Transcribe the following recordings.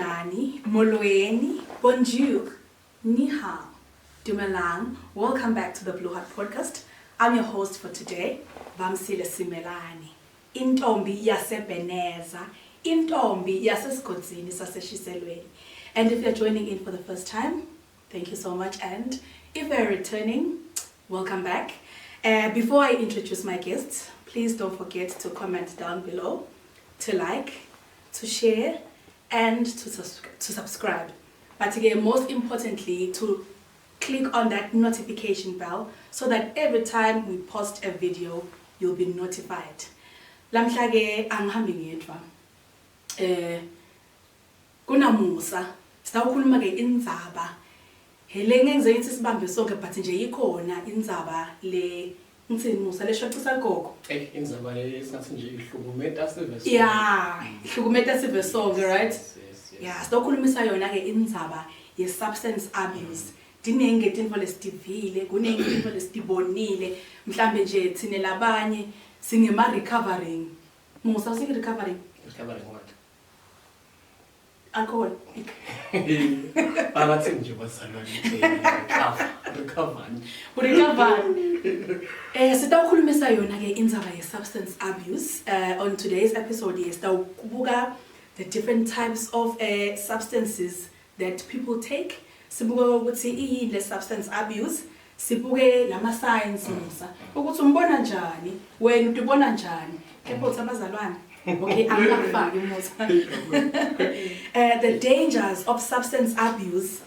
Sanibonani, Molweni, Bonjour, Ni hao, Dumelang. Welcome back to the Blue Heart Podcast. I'm your host for today, Vamsile Simelani. Intombi yaseBeneza, intombi yasesigodzini saseshiselweni. And if you're joining in for the first time, thank you so much. And if you're returning, welcome back. Before I introduce my guests, please don't forget to comment down below, to like, to share, and to subscribe. But again, most importantly, to click on that notification bell so that every time we post a video, you'll be notified. Lamhla ke angihambi ngedwa. Kunamusa. Sitawukhuluma ke indzaba. Hele ngenze ngithi sibambe sonke, but nje ikhona indzaba le, ngitsini Musa, leshaqisa gogo. Eh, indzaba le singathi nje ihlukumeta sive sonke. Yeah, ihlukumeta sive sonke, right? Yes. Yeah, sitokhulumisa yona ke indzaba ye substance abuse. Dinenge tintfo lesitivile, kunenge tintfo lesitibonile, mhlambe nje thine labanye singema recovering. Musa, usike recovering? Recovering what? Alcohol. Babathi nje bazalwane, recover, recover. Recover. Sitawukhulumisa yona ke indzaba ye substance abuse. On today's episode, yes, sitawubuka the different types of substances that people take. Sibuke ukuthi iyini le substance abuse, sibuke lama signs, Musa. Ukuthi umbona njani? Wena utibona njani? Kepha uthi abazalwane. Okay, angakufaki, Musa. The dangers of substance abuse,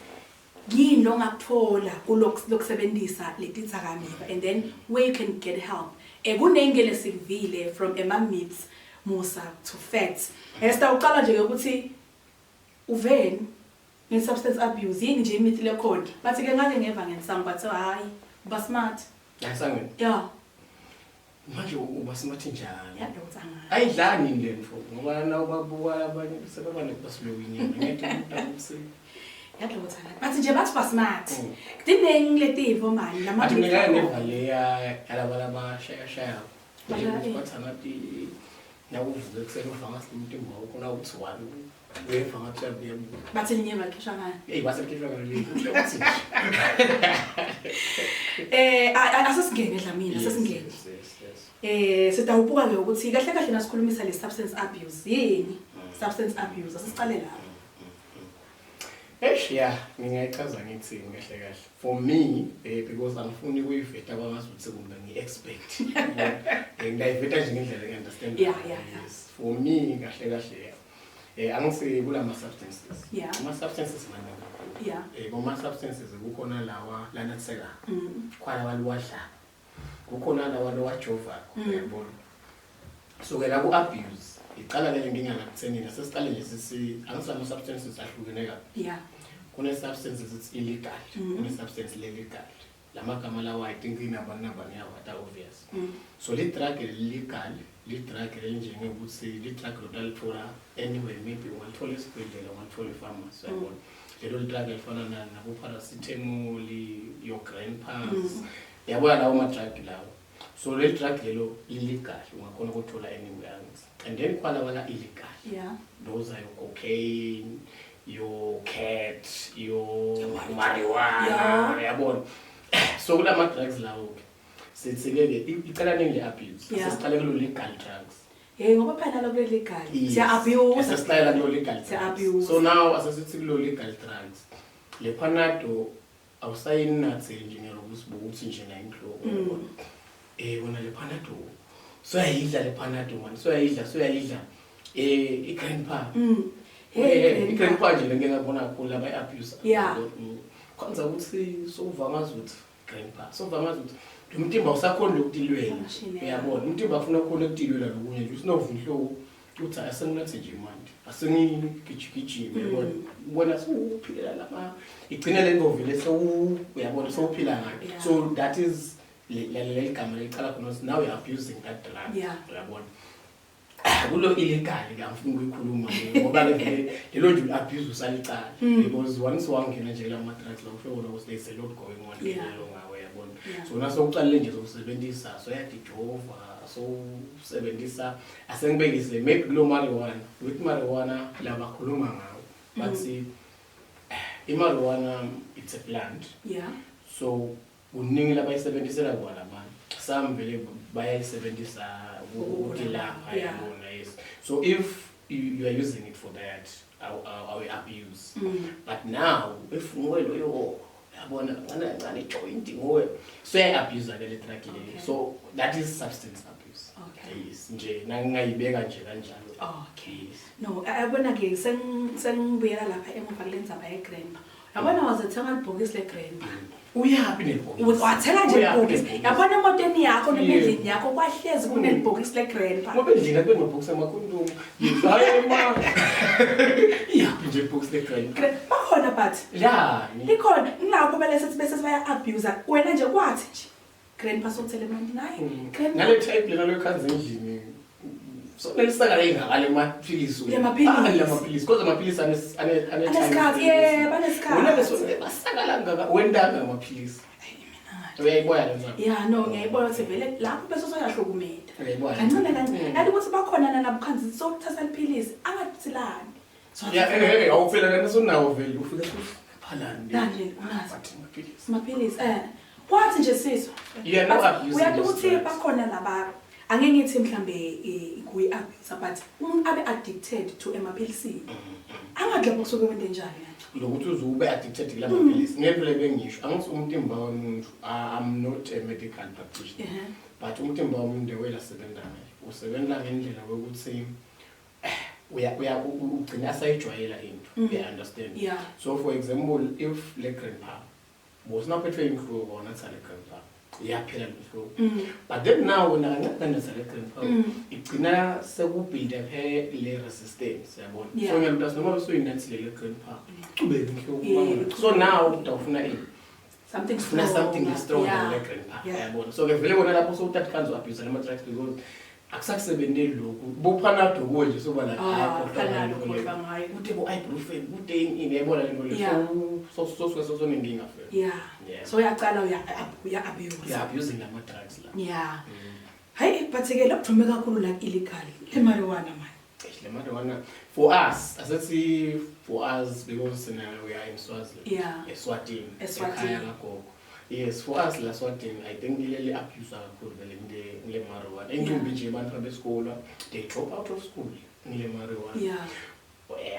yini longakuthola kulokusebenzisa letidzakamiva, and then where you can get help. Kunenge lesikuvile from ema myths, Musa, to facts. Sitawuqala nje ukuthi uveni nge substance abuse, yini nje imithi lekhona. Bathi ke ngake ngeva ngensangu, bathi hayi, uba smart. Yasangweni. Yeah. Manje uba smart njani? Yadonsa ngayo. Ayidlani le mfo ngoba na ubabuka abanye sebaba nekubasilowinyana ngeke ukuthi Yadonsa ngayo. Bathi nje bathi ba smart. Dinengi letivo mani lama. Athi mina ngeke leya yalaba labashaya shaya. Bashaya ini? Bathi ngathi nakuvuka ekuseni uva ngathi umtimba wakho nawuthi wani uyeva ngathi uyabuya. Bathi linye bakhishwa ngayo. Hey, basekhishwa ngale. Uthi nje. Asesingene, Dlamini, asesingene. Yes. Sitawubuka ke ukuthi kahle kahle nasikhulumisa le substance abuse, yini substance abuse? Asicale lapho. Eish, yeah, ngingayichaza ngithi kahle kahle. For me, because angifuni ukuyiveta kwangazuthi kumbe ngi-expect. Ngiyayiveta nje ngendlela engi-understand. Yeah. Yes. For me, kahle kahle, angithi kulama substances. Ama substances maningi kakhulu. Kuma substances kukhona lawa lanatheka. Khona lawa. Kukhona lawa lowajova, uyabona. Sukela ku abuse, iqala le nkinga la kutheni nasesiqale nje sisi angisama substances ahlukene kabi. Kune substances it's illegal, kune substance legal. Lamagama lawa, I think inabani nabani yawata obvious. So le drug legal, le drug lenjengekuthi le drug lotalithola anywhere, maybe ungalithola esibhedlela, ungalithola e-pharmacy, uyabona. Lelo drug elifana nabo paracetamol, your grandpas. Yabona lawo ma drug lawo. So le drug lelo illegal, ungakhona ukuthola anywhere else. And then khona wala illegal. Those are your cocaine, your cat, your marijuana, uyabona. So kulama drugs lawo ke sithi ke icala ningi le abuse. Sesiqale kulo legal drugs. Ngoba phela lo legal. Yes. Siya abuse. Sesiqala kulo legal drugs. Siya abuse. So now asesithi kulo legal drugs. Le Panado awusayinathe nje ngelokusibuka ukuthi nje na inhloko, uyabona. Wona le Panado. Soyayidla le Panado man, soyayidla, soyayidla. I-grandpa. Hey, I-grandpa nje lengeke ngabona kakhulu laba i-abuse. Kwanza ukuthi sowuva ngazuthi grandpa, sowuva ngazuthi lo mtimba usakhona ukutilwela. Amashini, yeah. Uyabona, umtimba ufuna khona ukutilwela lokunye nje usinova inhloko uthi asenginathe nje manje. Asengigijigijime, uyabona. Ubona sewuphilela lama igcine le ngovele sewu, uyabona, sewuphila ngayo. So that is le gama licala khona ukuthi now you are abusing that drug. Uyabona. Kulo illegal ke angifuni ukuyikhuluma ngoba ke vele lelo nje abuse usalicala because once wangena nje lama drugs la ufike ukuthi there's a lot going on lelo ngawe, uyabona. So nasokuqalile nje zokusebenzisa so yadijova so usebenzisa asengibekise maybe kulo marijuana, with marijuana labakhuluma ngawo. Bathi i-marijuana, it's a plant. So kuningi labayisebenzisela kona abantu. Some vele bayayisebenzisa ukutilapha, yabona, yes. So if you are using it for that, I will abuse. But now if nguwe loyo, yabona, kancane kancane joint nguwe, so uyayi-abuse ke le drug le. So that is substance abuse. Yes, nje nangingayibeka nje kanjalo. Okay. No, yabona ke, sengibuyela lapha emuva kule ndzaba ye-grandpa. Yabona, wazethenga libhokisi le-grandpa. Uyaphi nelibhokisi? Wathenga nje Uyaphi ibhokisi. nelibhokisi? Yabona, emotweni yakho noma endlini yakho kwahlezi kunelibhokisi le-grandpa. Ngoba endlini akube namabhokisi amakhondomu. Hayi ma, iyaphi nje ibhokisi le-grandpa? Bakhona, but Yani likhona ngilapho bese bese baya-abuse wena nje, kwathi nje grandpa sokuthele manje naye grandpa. Ngale type lena lokhanza endlini, so nelisaka lengakale amaphilisi. Lamaphilisi. Ah, lamaphilisi, kodwa amaphilisi ane Anesikhathi, yebo, anesikhathi. Wena ke so basakala ngaka wendanga ngamaphilisi. Ayi, mina Uyayibona le ndzaba? Ya, no, ngiyayibona ukuthi vele lapho bese soyahlukumeta. Uyayibona. Kancane kancane. Kanti ukuthi bakhona nalabo khanzi sokuthatha liphilisi angatsilani. So Ya, awuphela kanti sonawo vele, ufika phalani. Nani unazi? Bathi amaphilisi. Amaphilisi kwathi nje sizwa. Yeah, no But abuse uyathi in this ukuthi drugs. bakhona laba, angeke ngithi mhlambe kuyi-abuse, but umuntu abe addicted to emaphilisini, angathi lapho kusuke kwente njani kanje? Lokuthi uze ube addicted kula maphilisi, ngento le bengisho, angithi umtimba womuntu, I'm not a medical practitioner, but umtimba womuntu, the way lasebenza ngayo, usebenza ngendlela yokuthi uya ugcina sayijwayela into. You understand? Yeah. So for example, if le grandpa bosinaphethwe inhloko, wanatha le grandpa, iyaphela le nhloko. But then now wena kancane natha le grandpa, igcina sekubuild up le resistance, yabona. So ngiyamntasi noma besuyinathile le grandpa, cubeke inhloko. So now utawufuna ini? Something Ufuna something strong than le grandpa. Yabona, so ke vele kona lapho sowuthatha kanzo abuse lama drugs because akusakusebenteli lokhu boPanado kuwe nje, soba la. Ah, Hayi, khohlwa Panado, ngayo le. khohlwa ngayo. Kude bo-ibuprofen, kude ini ini, yayibona le nto le. So so sonenkinga vele. So uyacala uya abuse. Yeah, abusing lama drugs la. Yeah. Hayi, but ke lokudvume kakhulu la illegal le marijuana man. Eish, le marijuana for us, asethi for us because sina we are in Swaziland. Eswatini. Eswatini. Ekhaya kagogo. Yes, for us la Swatini, I think ilele abuse kakhulu vele ngile marijuana. Inkumbi nje abantu besikolo, they drop out of school ngile marijuana.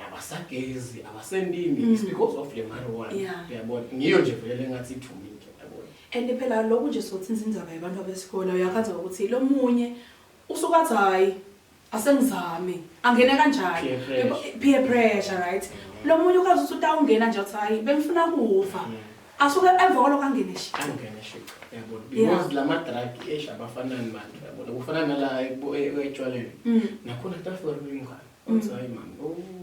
Abasagezi, abasendini, it's because of le marijuana. Uyabona, ngiyo nje vele engathi ithumile, uyabona. And phela lokhu nje sothinza indzaba yabantu abesikole, uyakhaza ukuthi lo munye usuka athi, hayi, asengizame angene kanjani. Peer pressure. Peer pressure, right? Lo munye ukhaza ukuthi utawungena nje uthi, hayi, bengifuna kuva, asuke emva kwalokho angene shi. Angene shiqa, uyabona, because lama drug eish abafanani manje, uyabona, kufana nala etshwaleni. Nakhona kutafika umngane uthi, hayi man,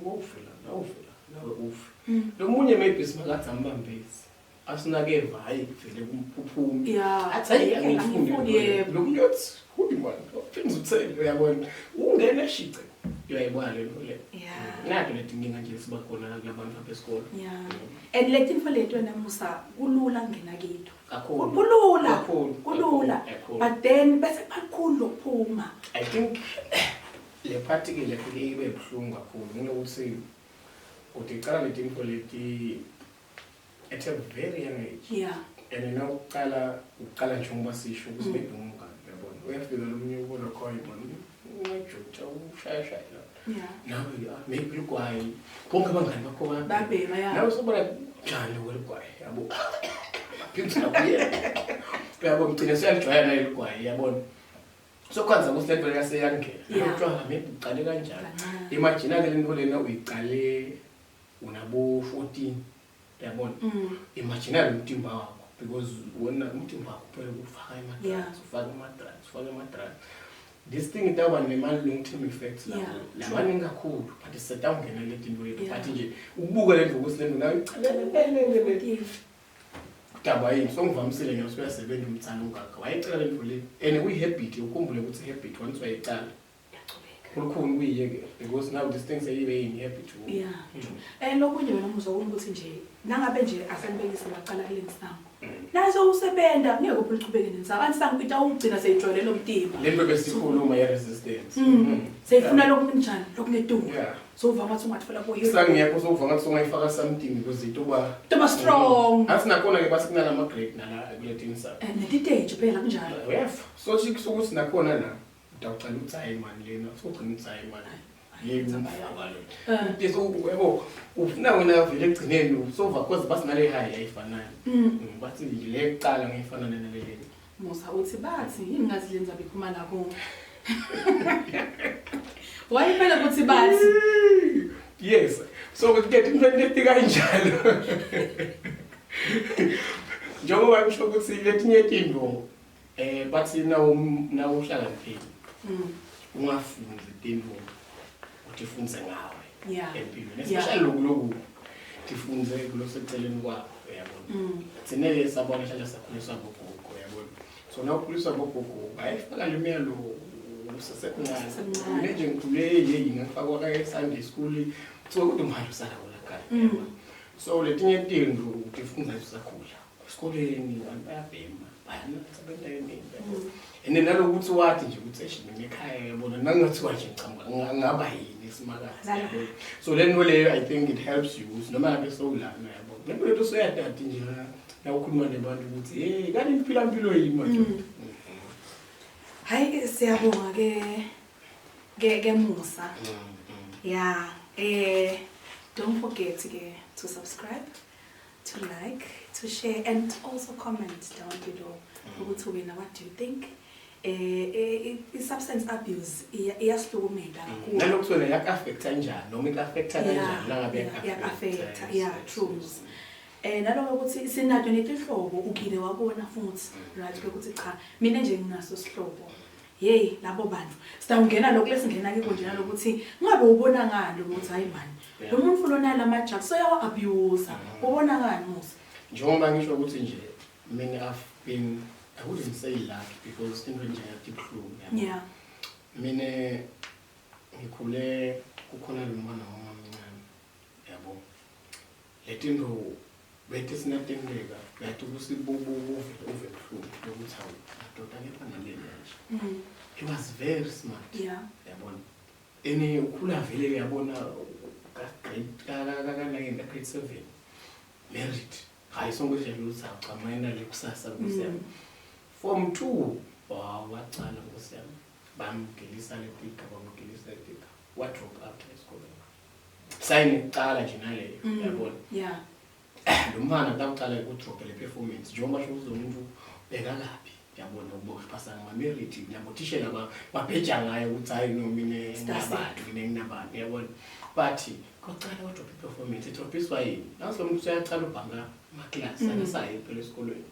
ufe la, ufe la, nawe ufe. Lo munye maybe simakathi ambambezi asinakeva, hayi vele kuphume. Athi, hayi, angifuni. Angifuni, yebo. Lo munye uthi, hubi man, phinde uthele, uyabona, ungene shice, uyayibona le nto le. Nato leti nkinga nje siba khona kulabantu besikolo. Yeah. And le tinfo leti wena Musa, kulula kungena kito. Kakhulu. Kulula. Kakhulu. Kulula. Kakhulu. But then bese kubakhulu lokuphuma. I think le part ke le fike ibe buhlungu kakhulu ngilokuthi uthi icala letinfo leti at a very young age. And now uqala uqala njengoba sisho ukuthi maybe umngane, uyabona, uyafika lo munye ubona khona, bona ungajutha ushaya shaya la. Nawe maybe ligwayi, bonke abangani bakho Babhema, yeah. Nawe sobona njani weligwayi, yabo, phinde abuye, uyabo, mgcine seyajwayela naye ligwayi, yabona. So kwanza ukuthi lento yaseyangena. Utshwala maybe uqale kanjalo. Kancane. Imagine ke lento lena uyiqale unabo 14, uyabona. Imagine lo mtimba wakho, because wona umtimba wakho phela ufaka ima-drugs, ufaka ima-drugs, ufaka ima-drugs. This thing itawuba nema long term effects lapho. Lamaningi kakhulu, but setawungena le tinto leti. But nje ukubuka le ndlu ukuthi le ndlu nayo icalele. Udaba yini? So ngivamisile nje usuyasebenza umtsana ungaka. Wayicela le ndlu le. And kuyi-habit, ukhumbule ukuthi i-habit once wayicala. Iyachubeka. Kulukhuni kuyiyeke because now this thing seyibe yini habit kuwe. Lokunye wena Musa ukuthi nje nangabe nje asenibekise baqala kule nsangu. Naso usebenza ngeke uphele uchubeke nensangu. Ansangu itawugcina seyijwayele lo mtimba. Le nto besikhuluma ye-resistance. Seyifuna lokunjani, lokungeduku. So uva ngathi ungathola ko hero. Sangiyakho sokuva ngathi ungayifaka something because itoba Toba strong. Athi nakhona ke basi kunalama grade nala kuletini sa. Netiteji phela kunjalo. Uyeva. So sikuthi nakhona la utawucala ukuthi hayi mani lena sogcina ukuthi hayi mani. Yebo umfaka lo. Bese yebo ufuna wena vele ekugcineni sova cause basinale high ayifanayo. Bathi le kuqala ngiyifana nale le. Musa uthi bathi yini ngathi lenza bikhuma la ku. Why phela kuthi bathi? Yes. So kuthethe into leti kanjalo. Njengoba ngisho ukuthi letinye tinto bathi nawo nawuhlakaniphile. Ungafundi tinto utifunze ngawe. Empilweni. Especially lokhu tifunze kuloseceleni kwakho uyabona. Thina ke sabona hlala sakhuliswa bogogo uyabona. So nawukhuliswa bogogo bayifaka le miyalo usasemncane. Mina nje ngikhule yeyi ngafakwa ka Sunday school so ukuthi manje usala kula khaya. So letinye tinto utifunza usakhula. Esikoleni abantu bayabhema bayanatha benta eningi. And nalokuthi wathi nje ukuthi eish mina ekhaya uyabona nangathiwa nje ngichamuka ngaba yini esimakazi. So then leyo I think it helps you ukuthi noma ngabe sowulana yabo. Lento lethu soyadadi nje la ukhuluma nebantu ukuthi hey kanti niphila impilo yini manje. Hayi siyabonga ke Musa. Yeah, don't forget to subscribe, to like, to share and also comment down below. Ukuthi wena what do you think? I-substance abuse iyasihlukumeza kakhulu. Nalokho wena yak-affecta kanjani noma ik-affecta kanjani nangabe yak-affecta. Yeah, true. Naloko ukuthi sinato netihlobo ukile wabona futhi right ukuthi cha mina nje nginaso sihlobo. Hey labo bantu sitawungena lokho lesingena ke konje nalokuthi ngabe ubona ngani ukuthi hayi man lo muntu lona lama drugs soyawa abuse ubona ngani Musa? Njengoba ngisho ukuthi nje mina I've been, I wouldn't say lucky because into nje yathi buhlungu. Yeah. Mina ngikhule kukhona lo mwana omncane yabo. Letinto bethe sinatengeka yathi kusibubu uve buhlungu ukuthi hawu madoda kepha nalena nje. He was very smart. Yeah. Yabona. Ene ukhula vele uyabona ka grade ka grade 7 married. Hayi sonke nje ukuthi cha mina le kusasa kusiyami. Form 2 wacala kusiyami. Bamgelisa letika bamgelisa letika. Wa drop out esikoleni. Sayini kuqala nje naleyo yabona. Yeah. Lo mfana utawuqala ukudrop le performance njengoba sho ukuthi umuntu bekakabi yabona ukuphasa ngama merit labo thishela babheja ngayo ukuthi hayi no mina nginabantu mina nginabantu yabona. But koqala wadrop performance idropiswa yini? Naso umuntu useyaqala ubhanga ama class akasayi phela esikolweni.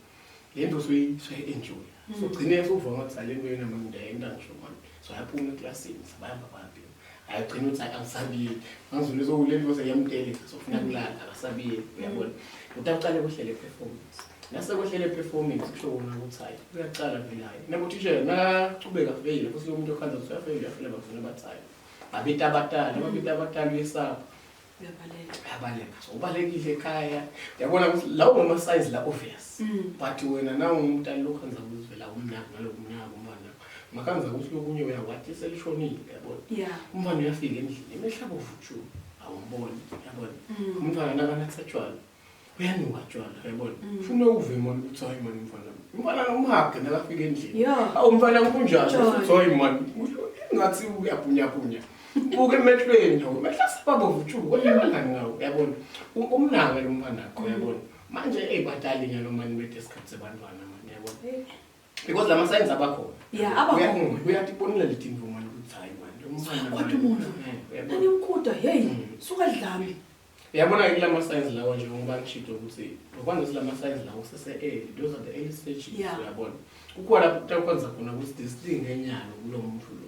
Lento soyi enjoy. So gcine usuva ngathi alento yena manje ndayenda ngisho manje. So yaphuma eclassini sabayamba babi. Ayigcina ukuthi angisabili. Ngizule sokulento seyamtele sofuna kulala akasabili uyabona. Utaqala kuhlele performance. Nase kuhlele performance kusho kona ukuthi hayi uyaqala vele hayi. Nabo teacher naqhubeka vele futhi lo muntu okhanza ukuthi uyafela uyafela bagcina bathi hayi. Babita abatali, babita abatali uyesaba. Uyabaleka. Uyabaleka. So ubalekile ekhaya. Uyabona ukuthi lawo ngama signs la obvious. But wena nawo umntana lokhanza ukuthi vela umnaka nalokumnaka umntana. Makanza ukuthi lokunye uyawathi selishonile uyabona. Yeah. Umntwana uyafika endlini emehlabo vutshu awumboni uyabona. Umntwana nakanatha tshwala uyanuka tshwala uyabona. Ufuna uve manje ukuthi hayi manje umfana. Umfana umhage nakafika endlini. Awu umfana kunjani uthi hayi manje ngathi uyabhunyabunya. Buke emehlweni nje mehla sababo vutshu kodwa ngawo uyabona. Umnaka lo mfana wakho uyabona. Manje ebadali nyalo manje bethe isikhathi sebantwana manje uyabona. Because lama signs abakhona. Yeah, abakhona. Uyatibonela letinto manje ukuthi hayi manje lo mfana. Kodwa umuntu. Nani umkhuda hey suka dlami. Uyabona ke lama signs lawa nje ngoba ngishito ukuthi lokwanza lama signs lawa kusese early those are the early stages uyabona. Kukhona lapho ukwenza khona ukuthi this thing enyalo kulo muntu lo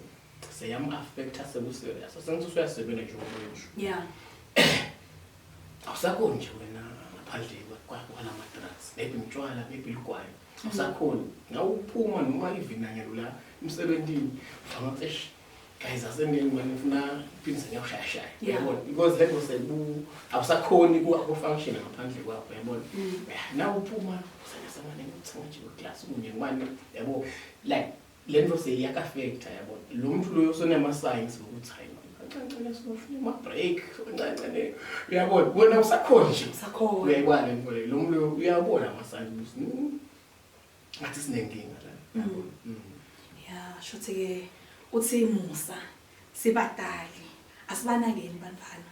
seyam affecta sekuserious. Sengithi usuyasebenza nje ngoba nje. Yeah. Awusakhoni nje wena ngaphandle kwalama drugs. Maybe umtshwala, maybe ligwayi. Awusakhoni. Nawuphuma noma even nangelo la emsebenzini ufanga fresh. Guys asengeni manje ufuna phindze ngiyoshayashaya. Uyabona because lento sebu awusakhoni ku function ngaphandle kwakho uyabona. Nawuphuma usangasamane ngithenga nje iclass kunye ngibani yabo like lento seyiyaka affecta yabona. Lo muntu loyo sonema signs ukuthi hayi Kancane sofuna ama break, kancane. Uyabona, wena usakhona nje. Usakhona. Uyayibona le nto le. Lo muntu uyabona amasayini ukuthi ngathi sinenkinga la. Uyabona? Ya, shuthi ke uthi Musa sibadali asibanakeni bantwana.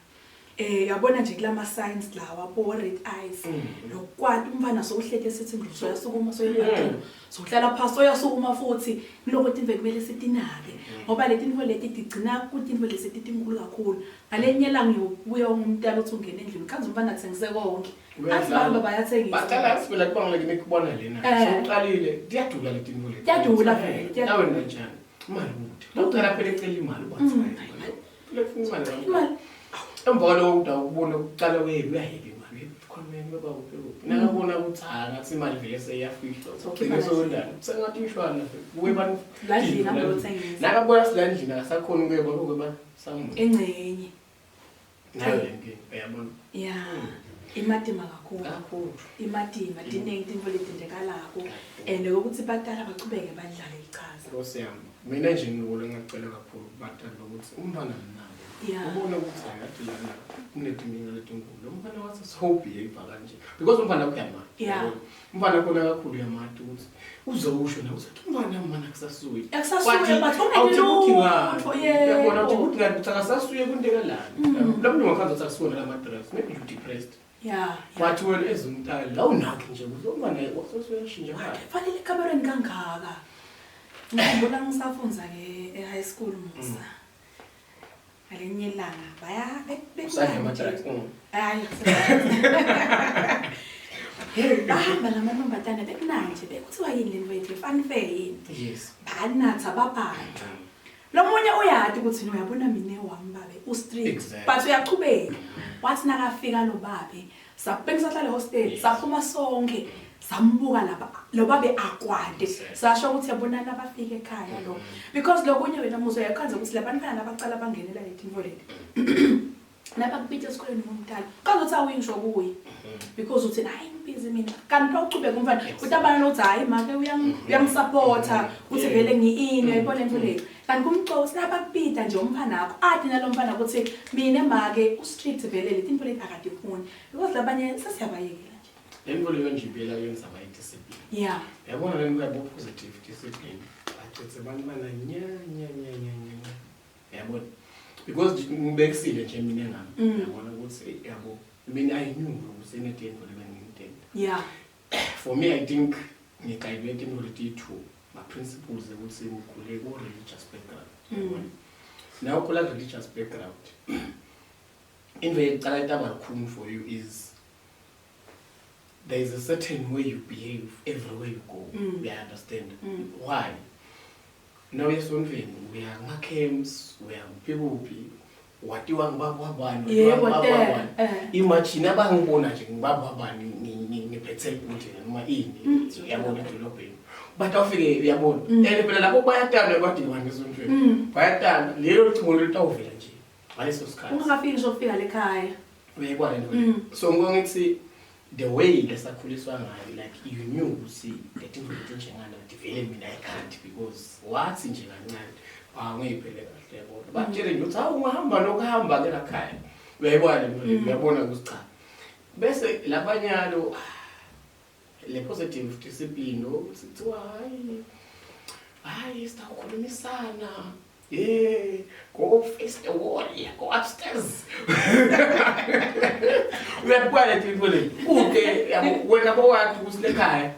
Yabona nje kulama signs lawa bo red eyes. Lokwati umfana sokuhleke sithi nje soyasukuma soyelapha. Sohlala phansi soyasukuma futhi kuloko tinto kumele sitinake. Ngoba le tinto leti tigcina kutinto lesi tinkulu kakhulu. Ngalenye ilanga uyobuya ungumntana uthi ungena endlini khanze umfana athengise konke. Athi bahamba bayathengisa. Baqala sivela kubanga ngikubona lena. Soqalile kuyadula le tinto leti. Kuyadula vele, kuyadula. Nawe njani? Imali ukuthi. Uqala phela ecela imali ubathi. Phela ufuna imali. Imali. Emva kwaloko utawubona ukuqala uyaheba imali. Khona wena baba kuphi kuphi. Nakabona ukuthi ha ngathi imali vele seyafihlwa. Sokhipha Ugcine sewondani. Sengathi ishwana kuwe bani. Landlini hamba uyothengisa. Nakabona silandlini akasakhona ukuyeba ukuba samu. Engcenye. Nayo le nkinga uyabona. Ya. Imatima kakhulu. Kakhulu. Imatima diningi tinto letindekalako and ukuthi batala bachubeke badlale ichaza. Nkosi yami. Mina nje ngibona ngacela kakhulu kubatali ukuthi umfana mnabo. Ubona ukuthi akathi lana kunetinkinga letinkulu. Umfana wathi so behave kanje. Because umfana uyamati. Umfana khona kakhulu uyamati ukuthi uzowusho na uzathi umfana mana kusasuye. Akusasuye but ungelutho. Uyabona ukuthi ngathi ukuthi akasasuye kunteka lana. Lo muntu ngakhanza ukuthi akusiwona lama drugs. Maybe you depressed. But wena ezumntali awunakho nje ukuthi umfana wasosuyashintsha. Fanele ekamereni kangaka. Ngikhumbula ngisafunza ke e-high school Musa. Ngalinye ilanga baya Usadla ama-drugs. Hayi. Bahamba lamantombazane bekunanje bekuthiwa yini le nto yethu fun fair yini? Yes. Banatha babhanqa. Lo munye uyati ukuthi uyabona mina wami babe u-strict but uyachubeka. Wathi nakafika lo babe sabhekisa sahlala hostel saphuma sonke sambuka lapha lo babe akwande sasho ukuthi yabona nabafika ekhaya lo because lokunye wena Musa uyakhanza ukuthi labantwana abacala bangenela le tinto leti nabakubita esikoleni ngomdala kaze uthi awuyingisho kuye because uthi hayi ngibhizi mina kanti uqhubeka umfana utabana lo uthi hayi make uyangisupporta uthi vele ngiini uyayibona into leyo kanti kumxoxa nabakubita nje umfana wakho athi nalomfana ukuthi mina make u-strict vele le tinto leti akadifuni because labanye sesiyabayekela nje Le nto leyo nje impela yenza abayi-discipline. Yeah. Yabona le nto yabo positive discipline. Bacethe bantwana nya nya nya nya nya. Yabona. Because ngibekisile nje mina ngami. Yabona ukuthi yabo mina I knew ukuthi inetento le bengiyintenda. Yeah. For me I think ngigayidwe into leti two ma principles ukuthi ngikhule ku religious background. Yabona. Now kula religious background. Into eqala itaba lukhulu for you is there is a certain way you behave everywhere you go. You understand? Why? Now esontweni uya kuma-camps, uya kuphi kuphi, watiwa ngibabwabani, watiwa. Imagine abangibona nje ngibabwabani ngiphethe ibhuti noma ini, uyabona edolobheni. But awufike uyabona. And phela labo bayatana kwadiwa esontweni. Bayatana lelo cingo litawuvela nje ngaleso sikhathi. Ungakafiki nje ukufika lekhaya. Uyayibona le nto. So ngithi the way lesakhuliswa ngayo like you knew ukuthi le tinto letinjengana vele mina I can't because wathi nje kancane angiyiphele kahle yabona. Batshele nje ukuthi hawu ungahamba nokuhamba ke lakhaya. Uyayibona le nto uyabona ukuthi cha. Bese labanyalo le positive discipline ukuthi kuthiwa hayi hayi sitawukhulumisana. Yeah, go face the wall, go upstairs. Uyakubona le nto le. Kude yabo wena bowathi ukuthi lekhaya.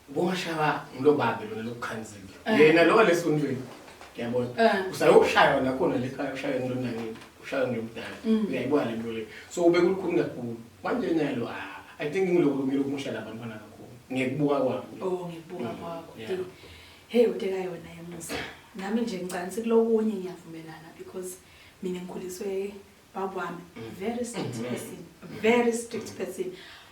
Bongashaba ngilobabe lona lokukhanzile. Yena lo lesontweni. Yabona. Usayokushaywa nakhona lekhaya ushaywe ngilona ushaywe ngilomdala. Uyayibona le nto le. So ube kulukhulu kakhulu. Manje nyalo I think ngilokhu ngilokumusha labantwana kakhulu. Ngikubuka kwami. Oh, ngikubuka kwakho. Hey uteka yona yemusa. Nami nje ngicansi kulokunye ngiyavumelana because mina ngikhuliswe baba wami very strict person, very strict person.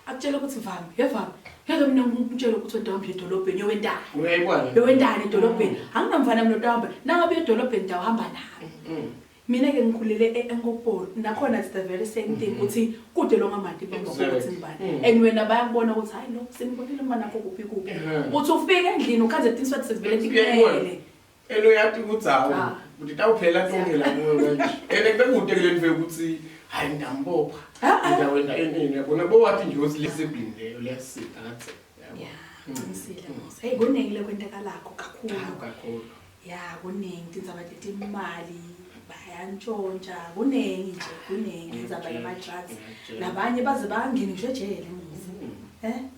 Akutshela ukuthi vami, yevami. Ngeke mina ngikutshele ukuthi wena uhamba edolobheni yowendani. Uyayibona. Yowendani edolobheni. Anginamfana mina ohamba. Nangabe edolobheni ndawuhamba nami. Mina ke ngikhulele eNkopolo. Nakhona it's the very same thing ukuthi kude lo ngamadi baba ukuthi ngibani. And wena bayakubona ukuthi hayi lo simbonile umfana wakho kuphi kuphi. Uthi ufika endlini ukhanze tinswati sezivele tiphele. Elo yathi ukuthi hawu. Ukuthi tawuphela tonke la kuwe manje. Ene kube kude kule nto yokuthi hayi ngidambopha. Ngidawenda enini yabona bowathi nje ukuthi discipline leyo liyasita ngathi. Yeah, qinisile Musa. Hey, kuningi lokwentekalakho kakhulu. Kakhulu. Ya, kuningi tindzaba tetimali bayantshontsha, kuningi nje, kuningi indzaba yama-drugs. Nabanye baze bangene ngisho ejele Musa.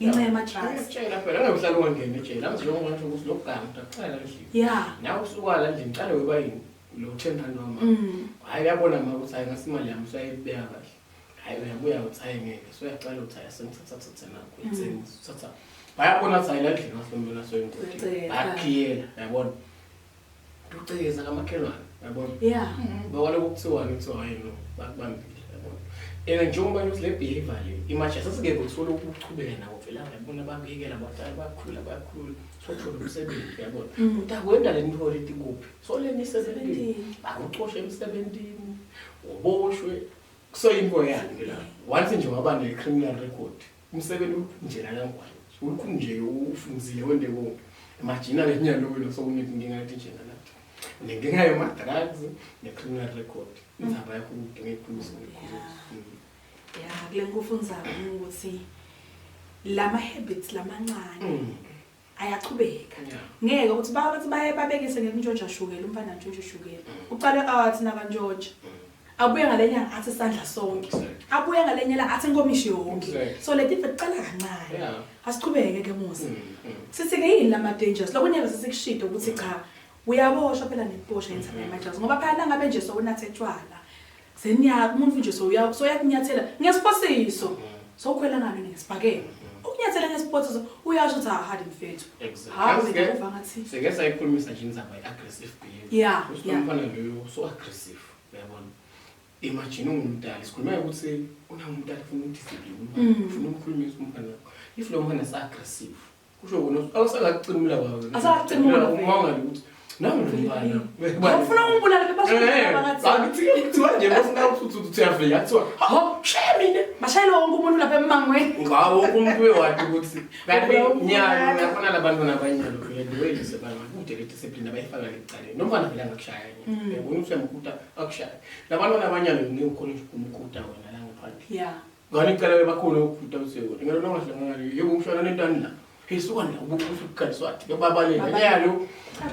Ngenxa yama-drugs. Ngiyakutshela phela ngeke uhlale ungangeni ejele. Angithi njengoba ngisho ukuthi lokuganga utaqala endlini. Yeah. Nawe usuka la endlini qale weba yini? Lo 10 rand wama. Hayi uyabona ma ukuthi hayi ngasi imali yami usayibeka kahle. Hayi uyabuya uthi hayi ngeke. So uyaqala uthi hayi sengithatha thatha nakho. Sengithatha. Bayabona ukuthi hayi la endlini wasombona soyinkosi. Bayakhiyela, uyabona. Ucekeza kamakhelwane, uyabona. Yeah. Bakwalokhu kuthiwani kuthiwa hayi no, bakubambile, uyabona. And njengoba nje le behavior le, imagine sesike kuthola ukuchubeka nabo vele uyabona bakuyekela badala bakhula bakhula. Sothola umsebenzi, uyabona. Utakwenda le nto leti kuphi? So le misebenzini, bakucoshe emsebenzini, uboshwe. So into yakhe la. Once nje waba ne criminal record, umsebenzi nje la kangwane. Ulukhu nje ufunzile wende konke. Imagine le nyalo wena sokunenkinga ethi nje nalathi. Nenkinga yama drugs ne criminal record. Indzaba yakho udinga ikhulumise ngekhulumise. Yeah, kule ngikufunzayo ukuthi lama habits lamancane ayachubeka. Ngeke ukuthi bathi baye babekise ngekuntshontsha shukela, umfana ntshontsha shukela. Uqale athi nakantshontsha. Abuye ngalenyanga athi isandla sonke. Abuye ngalenyela athi inkomishi yonke. So le tinto iqala kancane. Asichubeke ke Musa. Sithi ke yini lama dangers? Lokunyaka sesikushida ukuthi cha uyaboshwa phela nekuboshwa indzaba yama-drugs ngoba phela nangabe nje sowunathe tshwala seniya umuntu nje soya soyakunyathela ngesiphosiso. Sowukhwela ngalo ngesibhakela. Ukunyathela ngesiphosiso uyasho ukuthi ahadi mfethu. Hawu uva ngathi seke sayikhulumisa nje indzaba ye-aggressive behavior. Yeah. Umfana loyo so aggressive. Uyabona. Imagine ungumdali sikhuluma ukuthi unangumdali ufuna udiscipline umfana, ufuna umkhulumisa umfana wakho. If lo mfana sa-aggressive, kusho kona awusakakucimula kwawe. Asakakucimula. Umangala ukuthi nangu lo mfana. Ufuna umbulala bebasho ngathi. Kuthiwa nje bosina ukuthi uthi uyafika kuthiwa ha shaya mina. Bashayela wonke umuntu lapha emangweni. Ngawo wonke umuntu uyawathi ukuthi kanti nyalo uyabona labantwana abanyalo vele the way lisebanga kude le discipline abayifaka lecaleni. Nomfana vele angakushaya nje. Uyabona ukuthi uyamkhuta akushaya. Labantwana abanyalo ngeke ukhone nje ukumkhuta wena la ngaphandle. Yeah. Ngani icala bakhona ukukhuta useko. Ngeke nongahlangana yebo umshana nentani la. Hey suka la ubukuthi ukukhaniswa athi babalele nyalo.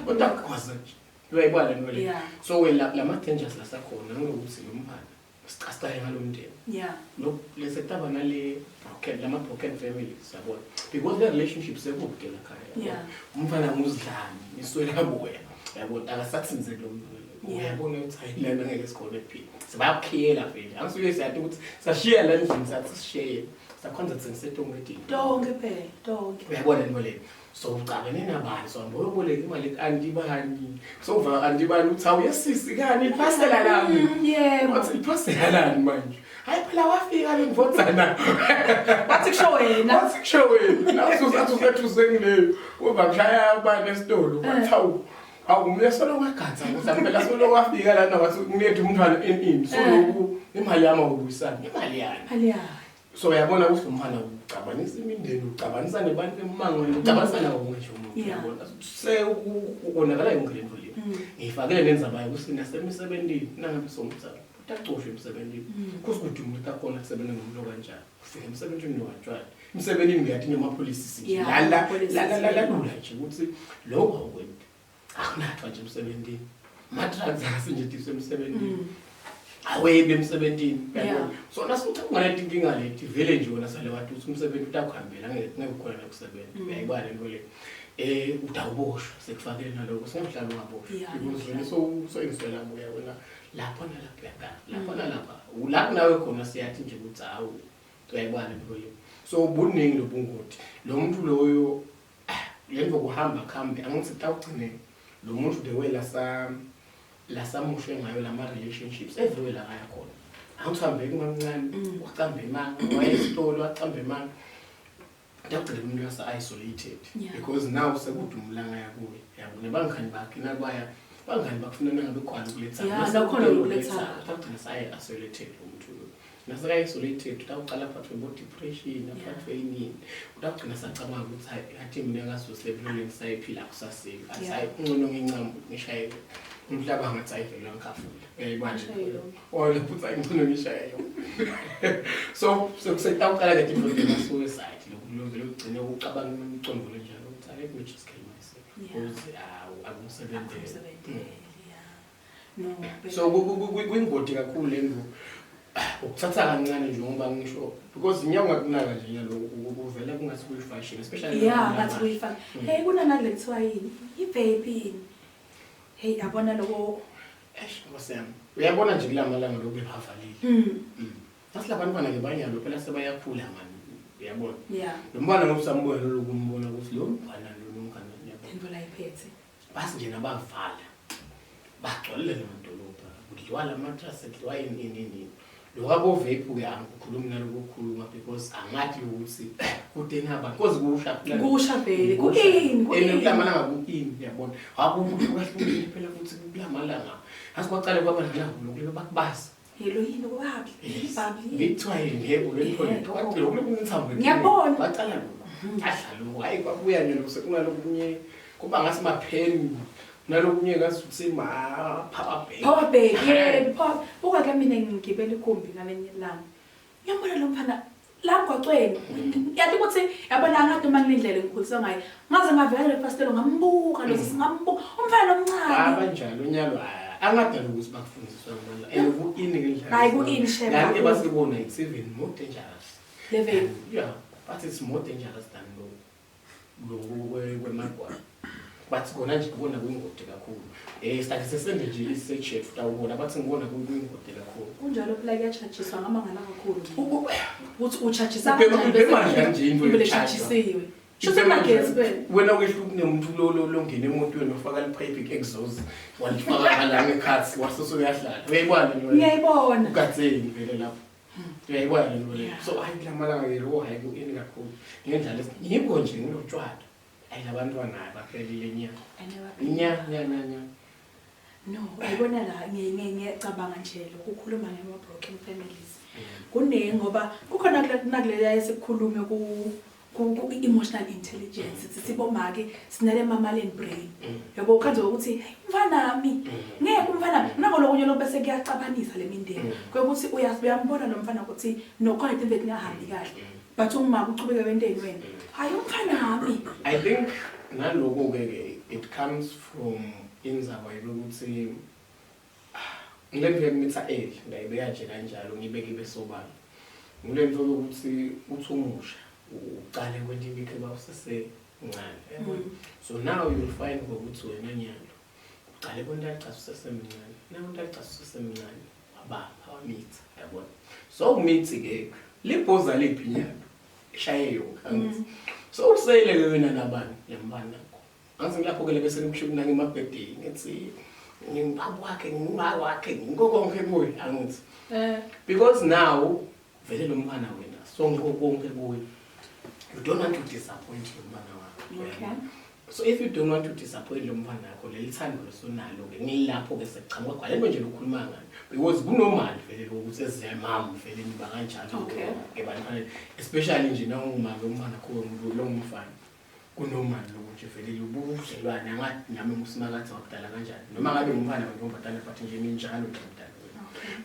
Kodwa kwaza nje. Uyayibona lento le. So wena lama dangers lasakhona ngokuthi lo mfana sicasitaye ngalomndeni. Yeah. No lesetaba nale broken lama broken families yabona. Because the relationship sekude la khaya. Yeah. Umfana nguzidlani iswela buya. Yabona akasathinze lo mfana. Uyabona ukuthi hayi lana ngeke sikhone kuphila. Sibayakhiyela vele. Angisuke siyathi ukuthi sashiya la endlini sathi sishiye. Sakhonza thina setonke Tonke phela, tonke. Uyabona lento le. So ucabene nabani so mboyoboleka imali andibani. So uva andibani uthi awuyesisi kani iphasela lami. Yebo. Wathi iphasela lami manje. Hayi phela wafika le mvodzana. Wathi kusho wena. Wathi kusho wena. Nawe usathi usethu sengileyo. Uva kushaya abantu esitolo wathi hawu. Awu mina solo ngagatha ukuthi phela solo wafika lana wathi ngilethe umntwana in so lokhu imali yami awubuyisani imali yani. Imali yani. So uyabona ukuthi umfana ucabanisa imindeni ucabanisa nebantu emangweni ucabanisa nawo wonke nje umuntu uyabona se ukonakala yonke lento le. Ngifakele nenzaba yokuthi nasemisebenzini nangabe somzali utacoshwe emsebenzini kusukuthi umuntu utakhona kusebenza nomuntu kanjani ufika emsebenzini nokanjani emsebenzini ngiyathi namapolicies nje la la la lula nje ukuthi lokho awukwenti akunathwa nje emsebenzini ma-drugs akasenjediswe emsebenzini awebe emsebenzini uyabona. So nasicabanga leti inkinga leti vele nje wena sale wathi uthi umsebenzi utakuhambela ngeke ukhona nakusebenza uyayibona lento le utawuboshwa sekufakele naloko singahlala ungaboshwa because vele so ingiswela buya wena lapha nalapha uyaganga lapha nalapha la nawe khona siyathi nje ukuthi hawu uyayibona lento le. So buningi lobungoti lo muntu loyo lento kuhamba khambe angithi tawugcine lo muntu the way lasamushe ngayo lama relationships everywhere la kaya khona awuthambe kumancane wacamba imanga wayesitolo wacamba imanga ndagcina umuntu yasa isolated because now sekudumulanga yakuye yabo nebangani bakhe nakwaya bangani bakufuna nangabe khona kuletha nakhona ukuletha ndagcina saye isolated umuntu lo naseka isolated utawuqala aphathwe bo depression aphathwe yini utawugcina sacabanga ukuthi hayi athi mina ngasosebenzini ngisayiphila kusaseki asayi ngcono ngincamo ngishayele Umhlaba ngathi ayivele ngikhafula. Uyayibona nje. Oh lapho uthi ayingcono ngishaye yona. So sekuseta uqala ke into ye suicide lokhu vele ugcine ucabanga imicondo lenjalo ukuthi let me just kill myself. Because akumsebenzeli. Akumsebenzeli, yeah. No. So kuyingoti kakhulu le nto ukuthatha kancane nje ngoba ngisho because ngiyakungakunaka nje nyalo kuvele kungathi kuyi-fashion, especially Yeah, ngathi kuyi-fashion. Hey, kunanale kuthiwa yini? I-vape yini? Hey, yabona lokho. Eish, Nkosi yami. Uyabona nje kula malanga lokhu bephavalile. Basi labantwana ke banyalo phela sebayakhula mani. Uyabona? Yeah. Lo mntwana ngoba usambona lokhu umbona ukuthi lo mntwana lo mntwana uyabona. Into la iphethe. Basi nje nabavala. Bagcwalele lamadolobha. Kudliwa lamatrasi, kudliwa ini ini ini. Lokho abo vape ke angikukhulumi nalokukhuluma because angathi ukuthi kude naba because kusha phela. Kusha vele, ku-in, ku-in. And kulamalanga ku-in uyabona. Akuhlukahlukile phela futhi kulamalanga. Asikwaqale kwaba nalabo lokho bakubasa. Yelo yini kwabi? Ibhabli. Ngithiwa yini yebo lento le. Lokho kunithambo. Ngiyabona. Baqala lokho. Adla lokho. Hayi kwabuya nje lokho sekunalokunye kuba ngasi mapheni. Nalokunye ngasuthi ma power bank. Power bank, yebo, power. Buka ke mina ngigibela ikombi ngalenye ilanga. Ngiyambona lo mfana la mgwaqweni. Yathi ukuthi yabona ngathi uma nginendlela engikhuliswa ngayo. Ngaze ngavela le fastelo ngambuka lo singambuka. Umfana omncane. Abanjalo unyalo angadala ukuthi bakufundiswa ngibona. And ku-in ngendlela. Hayi ku-in shame. Lani ebasibona it's even more dangerous. Level. Yeah, but it's more dangerous than lo kwemagwala. Bathi kona nje kubona kuyingoti kakhulu. Sake sesende nje i-search yethu utawubona bathi ngibona kuyingoti kakhulu. Kunjalo phela kuyachajiswa ngamangala kakhulu. Uthi uchajisa Ubhema nje into Ibele yokuchaja. chajisiwe. Shuthi kunagesi phela. Wena wehluka kunemuntu lo longena emotweni ufaka lipipe exhaust walifaka ngala ngekhathi wasose uyahlala. Uyayibona le nto leyo? Ngiyayibona. Ugatseni vele lapho. Uyayibona le nto leyo. So hayi kulamalanga ke lo hayi ku-in kakhulu. Ngendlela yikho nje ngilotshwala. Hayi labantwana hayi baphelile nya. Nya nya nya nya. No, uyibona la ngiyacabanga nje lokukhuluma ngema broken families. Kuningi ngoba kukhona nakuleya esikhulume ku emotional intelligence sisibomake sinale mammalian brain. Yabo ukhanze ukuthi hey umfana wami ngeke umfana nako lokunye lokubese kuyacabanisa lemindeni. Kwekuthi uyambona lo mfana ukuthi nokhona into engahambi kahle. But uma uchubeka wenteni wena. Hayi umfana wami. I think naloko ke it comes from indzaba yokuthi ngilento yokumitha early ngayibeka nje kanjalo ngibeke ibe sobala. Ngilento yokuthi uthi umusha uqale kwenta imikhuba usesemncane. Yabona? So now you'll find ukuthi wena nyalo uqale kwenta licasa usesemncane. Nawe unta licasa usesemncane wabamba wamitha yabona. So umithi ke libhoza liphi nyalo ishaye yonke angithi. So usele ke wena nabani nembani nakho. Angithi ngilapho ke bese nikusho kunange ema-birthday ngithi ngingubaba wakhe ngingumama wakhe ngingokonke kuye angithi. Because now vele lo mfana wena sonke konke kuye. You don't want to disappoint lo mfana wakho. Okay. So if you don't want to disappoint lo mfana wakho leli thando lesonalo ke ngilapho ke sekuchamuka khona lento nje lokhuluma ngayo because kunormal vele lokuthi eziyamama vele niba kanjalo ebantwaneni especially nje nawungumama umfana wakho lo ngumfana kunormal lokho nje vele ubudlelwane angathi nami ngusimakathi wakudala kanjani noma ngabe ngumfana wentombazane but nje minjalo nje mdala.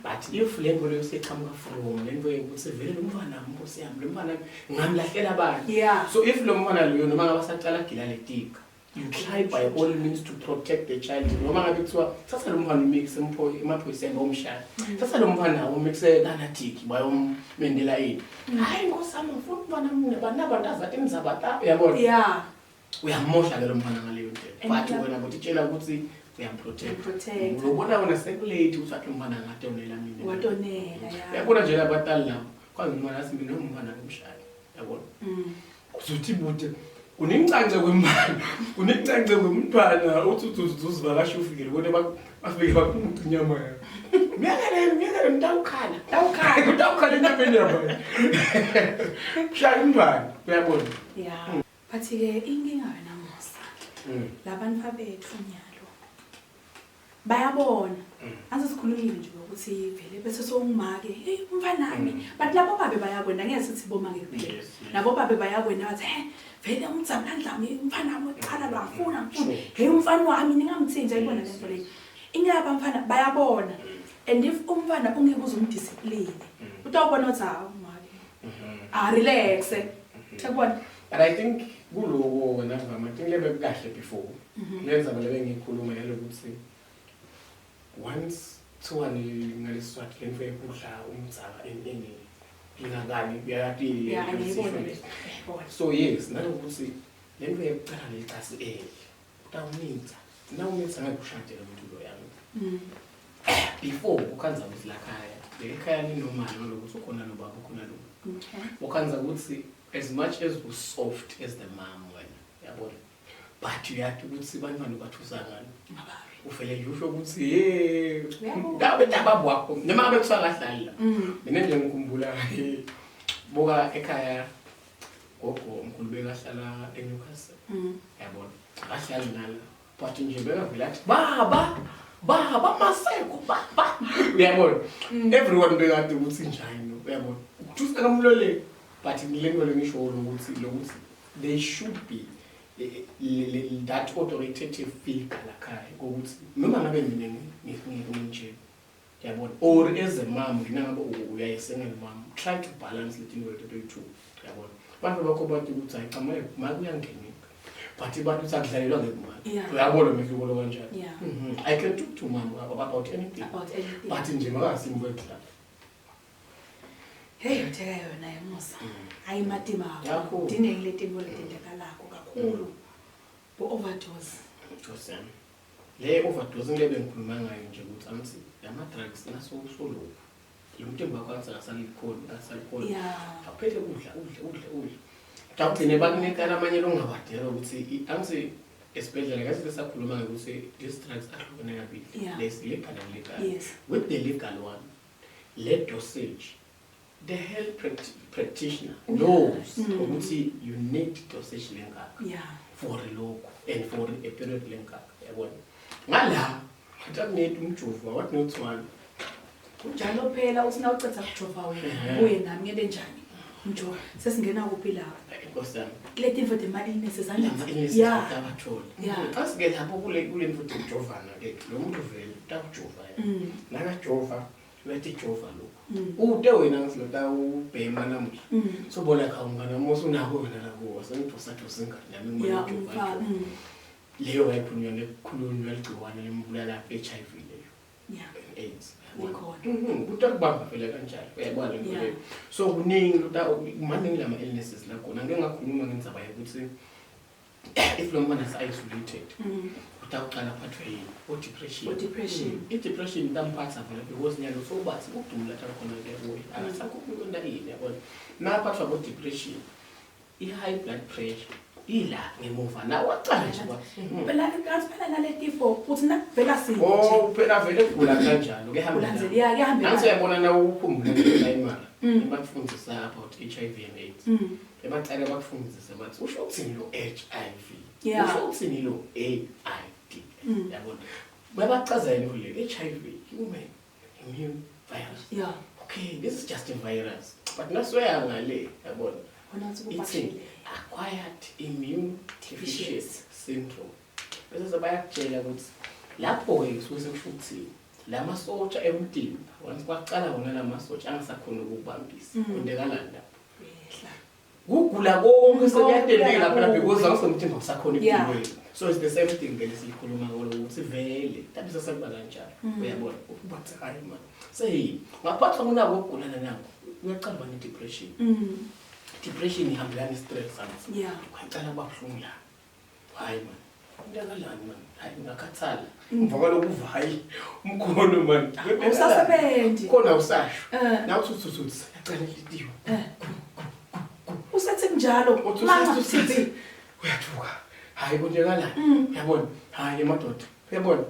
But if le nto leyo seqhamuka from le nto yokuthi vele lo mfana nkosi yami lo mfana ngamlahlela abantu. Yeah. So if lo mfana loyo noma ngabe asaqala gila le tika you try by all means to protect the child. Noma ngabe kuthiwa thatha lo mfana umixe emaphoyiseni bomshaya. Thatha lo mfana umixe kanatiki bayomendela yini. Hayi nkosi yami ngifuna umfana mina banabantu azathi imizabata uyabona. Yeah. Uyamosha ke lo mfana ngaleyo ndlela. But wena ngotitshela ukuthi uyamprotect. Protect. Ubona wena sekulate ukuthi athi umfana ngatonela mina. Watonela ya. Uyabona nje labatali labo. Kwazi umfana athi mina umfana ngimshaya. Uyabona? Uzothi bude unencance kwemali. Unencance kwemntwana uthi uthi uzivakasha ufike ubone bafike bakumuca inyama yakho. Myekele myekele mntawukhala. Tawukhala. Mntawukhala enyameni yabo. Shaya umntwana uyabona? Yeah. But ke inkinga wena Musa. Labantu bethu nyalo bayabona. Asisikhulumile nje ukuthi vele bese sowungimake hey umfanami but labo babe bayakwenda ngeke sithi bomake kuphela. Labo babe bayakwenda bathi he vele umdzabula ndlami umfanami oqala lo afuna ngifuna hey umfana wami ningamthinja ayibona lento leyo. Ingaba mfana bayabona. And if umfana ungeke uze umdiscipline, utawubona ukuthi hawu make. Ah, relax. Uyabona? But I think kuloko wena Vama, I think lebe kahle before. Lenza lebe ngikhuluma yalokuthi once kuthiwa ngaleSiswati lento yekudla umdzaka ini ingakani uyayati. Yeah, ngiyibona le. Ngiyibona. So yes, nalokuthi lento yekucala lecasi utawumitha, nawumitha ngeke ushade lo muntu lo yami. Before ukhanza ukuthi lakhaya leli khaya linormal ngalokuthi ukhona lo baba, ukhona lo. Ukhanza ukuthi as much as u soft as the mom wena, yabona, but uyathi ukuthi bantwana bathusa ngani. Ngababi. Uvele nje usho ukuthi hey, Uyabona. ngabe baba wakho noma ngabe kuthiwa kahlali la. Mina nje ngikhumbula buka ekhaya gogo omkhulu bekahlala eNewcastle. Yabona, akahlali nala, but nje bekavele athi baba, baba Maseko, baba, uyabona, everyone bekade ukuthi njani, uyabona, ukuthusa kamlole. But ngile nto lengisho lokuthi they should be that authoritative figure lakhaya, ukuthi noma ngabe mina nginje, yabona, or as a mom ngina ngabe uyayisenga mom, try to balance letinto leto two, yabona, abantu bakho bathi ukuthi hayi cha, make uyangeneka, but abantu uthi akudlalelwa ngemali. Uyabona umehluko lo kanjani? Yeah. I can talk to mom about anything. About anything. But nje makasimbo ekudlala. Hey, utheka yona emusa. Hayi matima. Kakhulu. Dinengi letinto letentekalako kakhulu. Bo overdose. Nkosi yami. Le overdose ngile bengikhuluma ngayo nje ukuthi angithi lama drugs naso solo. Lo mtimba wakho athi asalikhoni, asalikhoni. Awuphethe kudla, udle, udle, udle. Utawugcine bakunika lamanye longawadela ukuthi angithi esibhedlela ngathi sakhuluma ngokuthi these drugs ahlukene kabili. There's legal and illegal. With the legal one, le dosage, the health practitioner knows ukuthi you need dosage lengaka for lokho and for a period lengaka, yabona. Ngala ngathi akunethi umjovo wathi nothwala. Kunjalo phela uthi nawucetha kujova wena, uye nami ngebe njani? Mjo, sesingena kuphi lapho? Inkosi yami. Kule tinfo tema-illness Lama ezandla. illnesses abatholi. Xa sike lapho kule mfo ujovana ke lo muntu vele utakujova yena. Nakajova uyathi jova lokho. Ude wena ngisilota ubhema namuhla. Sobona cha umngane wami usunako wena la kuwo sengidosa dosa ingane nami ngimane ujova. Leyo wayikhulunywa nekukhulunywa ligciwane lembulala HIV leyo. AIDS. Ikhona. Kutakubamba vele kanjalo. Uyayibona le nto leyo. So kuningi maningi lama illnesses la khona. Ngeke ngakhuluma ngendzaba yokuthi if lo mntwana is isolated, utawuqala aphathwe yini? O-depression. O-depression. I-depression itamphatha vele because nyalo sowubathi ukudumula lapha khona kuyabuya. Akasekho ukulonda yini, yabona. Naphathwa bo-depression, i-high blood pressure ila ngemuva na waqala nje kwa. Phela ngathi phela nale tifo uthi nakuvela sinje. Oh, phela vele kugula kanjalo kuyahamba. Kulandzela, yeah, kuyahambelana. Nansi uyabona na ukukhumbula nje imali. Ebakufundisa about HIV and AIDS. Ebaqala bakufundise bathi usho ukuthini lo HIV? Usho ukuthini lo AIDS? Yabona. Babachazela le HIV, human immune virus. Okay, this is just a virus. But nasuya ngale, yabona. Wona uthi It's kubhashile. acquired immune deficiency syndrome. Bese sebayakutshela ukuthi lapho ke kusuke sekusho ukuthi lamasotsha emtimba once kwaqala wona lamasotsha angasakhona ukubambisa. Kwentekalani lapho? Yehla. Kugula konke Konke sekuyatembeka phela kuya because awusemtimba usakhona empilweni. So it's the same thing vele siyikhuluma ngolo ukuthi vele tabisa sekuba kanjalo. Uyabona ubathe hayi man. Say ngaphathwa kunako ukugulana nako uyaqala ba ne-depression. Depression ihambelana ne-stress angithi. Kwaqala kuba buhlungu la. Hayi man. Kuntakalani man. Hayi ngakhathala. Emva kwalokho uva hayi umkhono man. Awusasebenzi. Khona usasho. Nawe uthi uthi uthi yaqala inhliziyo. Usethi kunjalo. Uthi Mama, uthi uthi TB. Uyathuka. Hayi konjekalani. Uyabona? Hayi madoda. Uyabona?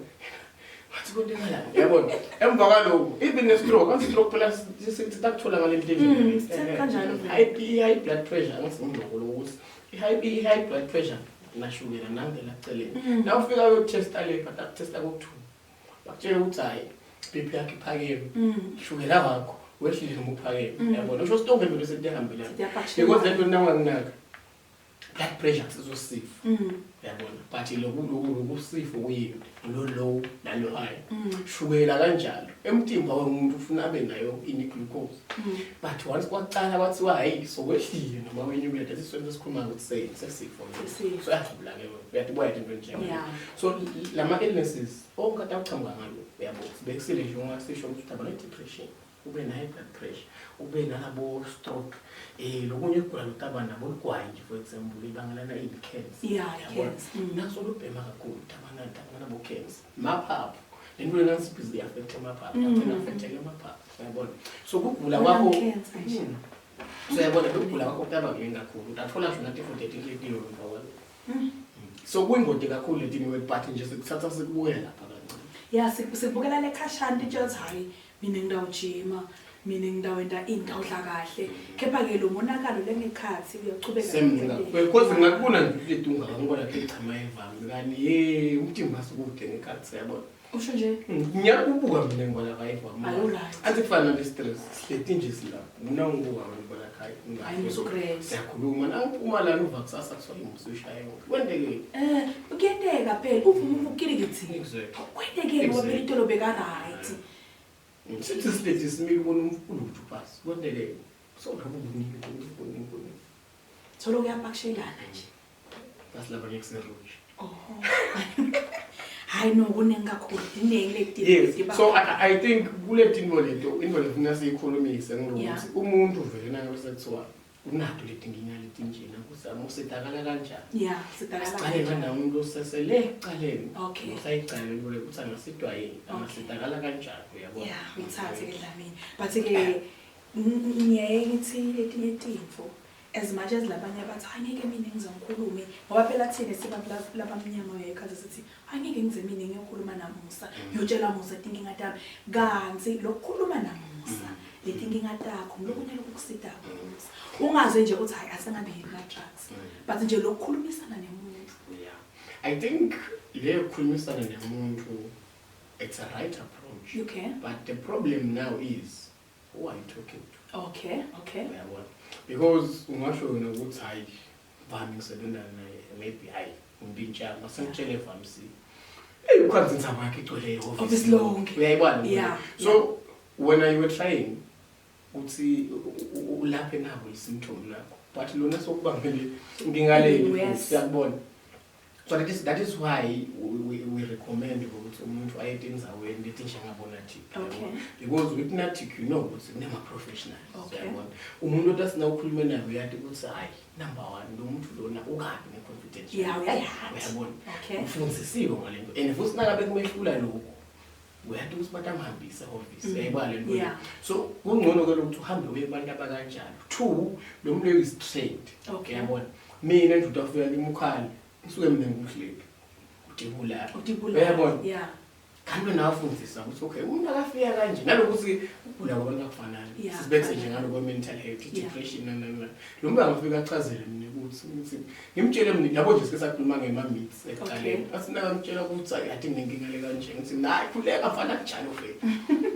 Wathi konjekalani. Uyabona? Emva kwalokho even ne stroke, anti stroke phela sithi takuthola ngale ndlela. Sithatha kanjalo vele. High blood pressure angithi ngiloko lokuthi i high blood pressure nashukela nangela celeni. Na ufika uyotesta le but akutesta kokuthu. Bakutshela ukuthi hayi BP yakhe iphakeme. Shukela wakho wehlile noma uphakeme. Uyabona? Usho sitonke vele sesiyahambelana. Siyaphatshela. Because lento nangakunaka. Blood pressure kusizosifo. Uyabona, but lokhu sifo kuyini lo low nalo high. Shukela kanjalo, emtimba womuntu ufuna abe nayo ini glucose, but once kwaqala kwathiwa hayi, sokwehlile noma wenyukile, that is when sikhuluma ukuthi sesifo. Sesifo. So uyajabula ke, uyatibona into enjengo. So lama illnesses onke atawuchamuka ngalo, uyabo, sibekisile nje ungasisho ukuthi aba ne-depression, ube ne-high blood pressure, ube nalabo stroke, lokunye ukugula lokutaba nabo ligwayi nje, for example, ibangelana ini-cancer. Yeah, Uyabona? cancer. Naso lubhema kakhulu, tabana nabo cancer, maphaphu, lento lena sibhizi i-affect amaphaphu, agcina affect-eke amaphaphu, uyabona. So kugula Wena kwakho cancer nje. So uyabona, lokugula kwakho kutaba kuningi kakhulu, utathola nje nathi futhi etinhlitiyo emva kwalokho. So kuyingoti kakhulu letiniwe, but nje sikuthatha sikubuke lapha kancane. Ya, sibukela le khashana titsha ukuthi hayi, mina ngidawujima, mina ngidawenta ini, ngidawudla kahle, kepha-ke lo monakalo lengekhathi uyachubeka. Semningi kakhulu because ngingakubona nje uleti ungaka, ngibona ke chama evami kani ye umthimba sikude ngekhathi, siyabona. Usho nje. Ngiyakubuka mina, ngibona kayivami. Hayi, u-right. Athi kufana nale stress, sihleti nje sila, mina ngibuka wena, ngibona khaya. Hayi, musu-great. Siyakhuluma nangiphuma lana, uva kusasa kuthiwa imusi ushaye kwendeke. Kuyenteka phela, uvume ukirikithi. Exactly. Kwenteke ngoba phela itolo beka-right. Sithi sihleti simile, ubona ulutho phasi, kwendeke, so lokho kuningi, kuningi, kuningi, kuningi. Tholo kuyapakishelana nje. Basilaba ngekuseruji. Oh hayi, no, kuningi kakhulu, diningi leti. Yes, so I think kule tinto leto, into lefuna siyikhulumise ngilokuthi umuntu vele nangabe sekuthiwa unato letinkinga letinjena, ukuthi amusitakala kanjani. Ya, sidakala. Sicale kanjani umuntu osesele ekucaleni, usayicale into le, ukuthi angasidwa yini, angasitakala kanjani, uyabona. Ya, ngithathe ke Dlamini, but-ke ngiyaye ngithi letinye tintfo, as much as labanye bathi angeke mina ngize ngikhulume, ngoba phela thina sibantu labamnyama uyayikhathi sithi angeke ngize mina ngiyokhuluma naMusa, ngiyotshela Musa tinkinga tami, kanti lokukhuluma naMusa letinkinga takho ngilokunye lokukusitako Musa, ungaze nje uthi hayi, asengabe yini ma-drugs, but nje lokukhulumisana nemuntu. Yeah, I think leyo kukhulumisana nemuntu, it's a right approach, but the problem now is, who are you talking to? Okay. Uyabona, because ungasho wena ukuthi hayi, vami ngisebenza naye, maybe hayi, umpintshana masengitshele vamsi, hey, ukhanzi indzaba yakhe igcwele Office ehhovisi lonke. Uyayibona? So when you were trying uthi ulaphe nabo i-symptom lakho, but lona sokubangele inkinga le. Siyakubona. So that is why we recommend ukuthi umuntu aye etindzaweni letinjengabo-NATIC, because with NATIC you know ukuthi kunema-professionals. Uyabona, umuntu othi asina ukhulume naye, uyati ukuthi hayi, number one, lo muntu lona ukabi ne-confidential. Ya, uyayazi. Uyabona, ufundisiwe ngale nto, and futhi nangabe kumehlula lokhu, uyati ukuthi batamhambisa ehhovisi. Uyayibona le nto le? So kungcono-ke lokuthi uhambe uye kubantu abakanjalo. Two, lo muntu loyo is trained. Uyabona, mina nje utafika kimi ukhale, ngisuke mina ngikuhleki udibulala. Udibulala. Uyabona, kanti wena wafundisa ukuthi okay, umuntu akafika kanje, nalokuthi ukugula kwabantu akufanani. Sibethe nje ngaloko mental health, depression, nani nani, lo muntu angafika achazele mina ukuthi ngimtshele mina, yabo nje, sike sakhuluma ngema-myths ekuqaleni. Athi nakamtshela ukuthi hayi, athi nginenkinga le kanje, ngithi hayi, khuleka mfana, kunjalo vele,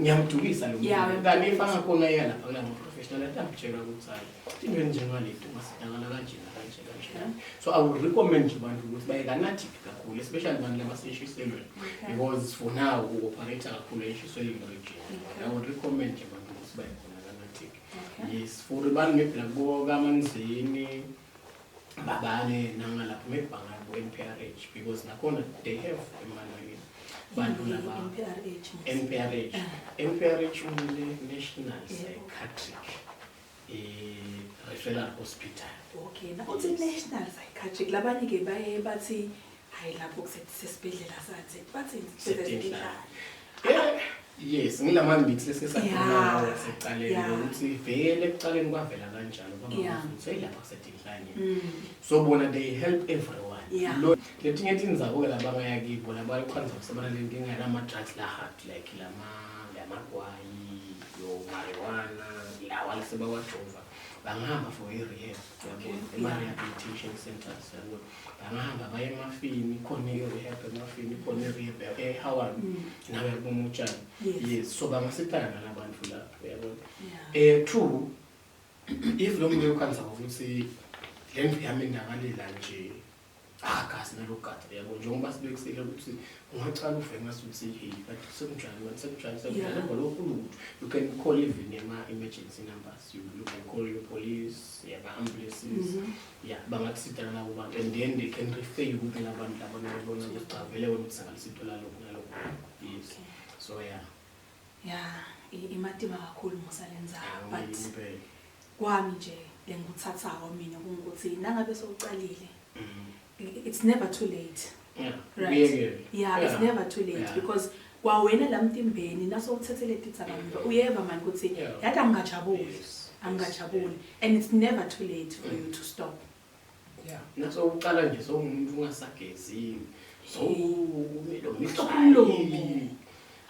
ngiyamdukisa lo muntu. Kanti if angakhona iya lapha kula ma-professional, athi amtshela ukuthi hayi, into enjengaleti ungasidakala kanje nakanje kanje. So I would recommend nje abantu ukuthi baye kaNatic kakhulu, especially abantu labaseshiselweni, because for now u-operate kakhulu eshiselweni region. I would recommend nje abantu ukuthi baye khona kaNatic. Yes, for abantu maybe lakubo kaManzini, babane nangalapho, maybe bangabo NPRH, because nakhona they have emanweni bantu laba. NPRH. NPRH. Ah. NPRH umele National Psychiatric Referral Hospital. Okay, na uthi National Psychiatric, labanye ke baye bathi hayi, lapho kusesibhedlela sathi bathi Setinhlalo. Yes, ngilama myths lesisakhuluma ngawo sekuqaleni, ukuthi vele ekuqaleni kwavela kanjalo, kwaba ukuthi hey, lapha kusetinhlanye. So bona they help everyone. Lo letinye tindzawo ke labangaya kibo labakhanza kusebana lenkinga yalama drugs la hard, like lamagwayi, yo marijuana, lawa lasebawajova, bangahamba for i-rehab, yabo, ema-rehabilitation centers, yabo. Bangahamba baye emafini, khona i-rehab emafini, khona i-rehab eHoward, nawe kubomutshani. Yes, so bangasitana nalabantu lapho, uyabona. Two, if lo muntu ukhanza ukuthi Le ndlu yami indakalela nje agazi nalogada, yabo, njengoba sibekisile ukuthi ungacala uve ngasuthi hey, but sekunjani manje, sekunjani, sekunjani. Emva lokhu lutho, you can call even ama-emergency numbers, you can call your police, yama-ambulances. Yeah, bangakusita nalabo bantu and then they can refer you kube labantu laba nababona ukuthi cha, vele wena udzinga lisito lalokhu nalokhu, yes. So yeah. Yeah, imatima kakhulu, Musa, lenza, but impela kwami nje lengikuthathako mina kungukuthi nangabe sowucalile, it's never too late. Right. Uyekele. Yeah, it's never too late because kwawena la mtimbeni nasowuthethele tidzakamiva uyeva mani ukuthi yathi angingajabuli, angingajabuli, and it's never too late for you to stop. Yeah, naso uqala nje sowumuntu ungasagezi, sowumelo. Umlomo.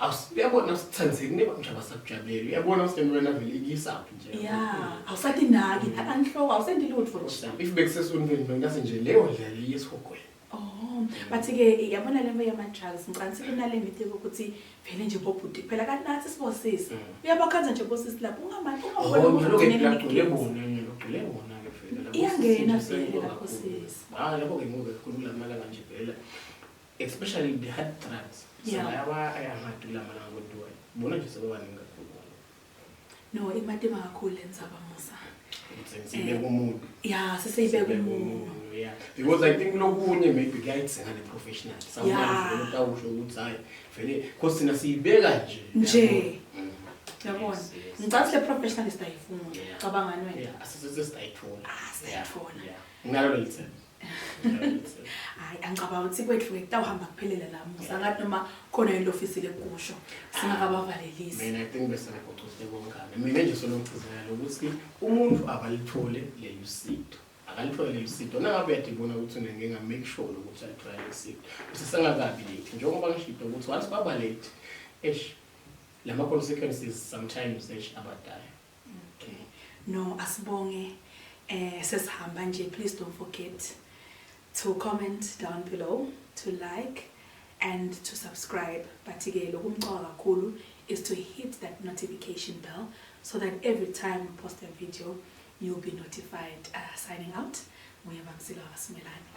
Awusiyabona sithanzeki neba nje abasakujabulela, uyabona usiteni wena vele ikisaphi nje. Yeah, awusatinaki nakanhloko, awusendi lutho nje. If bekusesontweni bengase nje leyo ndlela yesihogweni. Oh, but-ke yabona le nto yama-drugs, ngicabanga kunale mithi yokuthi vele nje bobhuti phela kanti nathi sibosisi uyabakhanza nje bosisi lapho ungamani. Oh, njalo-ke phela gcwele bona, njalo gcwele bona-ke vele labo. Iyangena sisi nje vele sekuba lapho kakhulu. sisi. Ah, lapho-ke ngoba kakhulu kulamalanga nje vele, especially the hard drugs. Sebayaba ayahadi kulamalanga kwentiwa bona nje sebabaningi kakhulu. No, imatima kakhulu lenzaba, Musa. Ukuthi sibeke umuntu. Ya, seseyibeka umuntu. Yeah, because I think lokunye maybe kuyayidzinga le-professional sometimes. Vele utawusho ukuthi hayi vele, cause thina siyibeka nje. Nje. Yabo. Yabona. Yes. Ngicabanga ukuthi le professionalist ayifuni. Cabangani wena? Yeah, asesesitayithola. Ah, sitayithola. Yeah, nginalo leli themba. Nginalo leli themba. Hayi, angicabanga ukuthi kwethu-ke kutawuhamba kuphelela la, Musa. Ngathi noma khona into ofisile kusho singakabavalelisi. Mina I think bese ngiphucuzile konkana. Mina nje solo ngigcizelela ukuthi umuntu akalithole leli sito, akalithole leli sito. Nangabe uyadibona ukuthi unenkinga, make sure ukuthi uyalithola leli sito usesengakabi late, njengoba ngishilo ukuthi once baba late, eish, lama consequences sometimes, eish, abadala. Okay, no, asibonge, sesihamba nje. Please don't forget to comment down below, to like and to subscribe, but-ke lokumcoka kakhulu is to hit that notification bell so that every time we post a video you'll be notified. Signing out, nguye Bamsile wakaSimelane.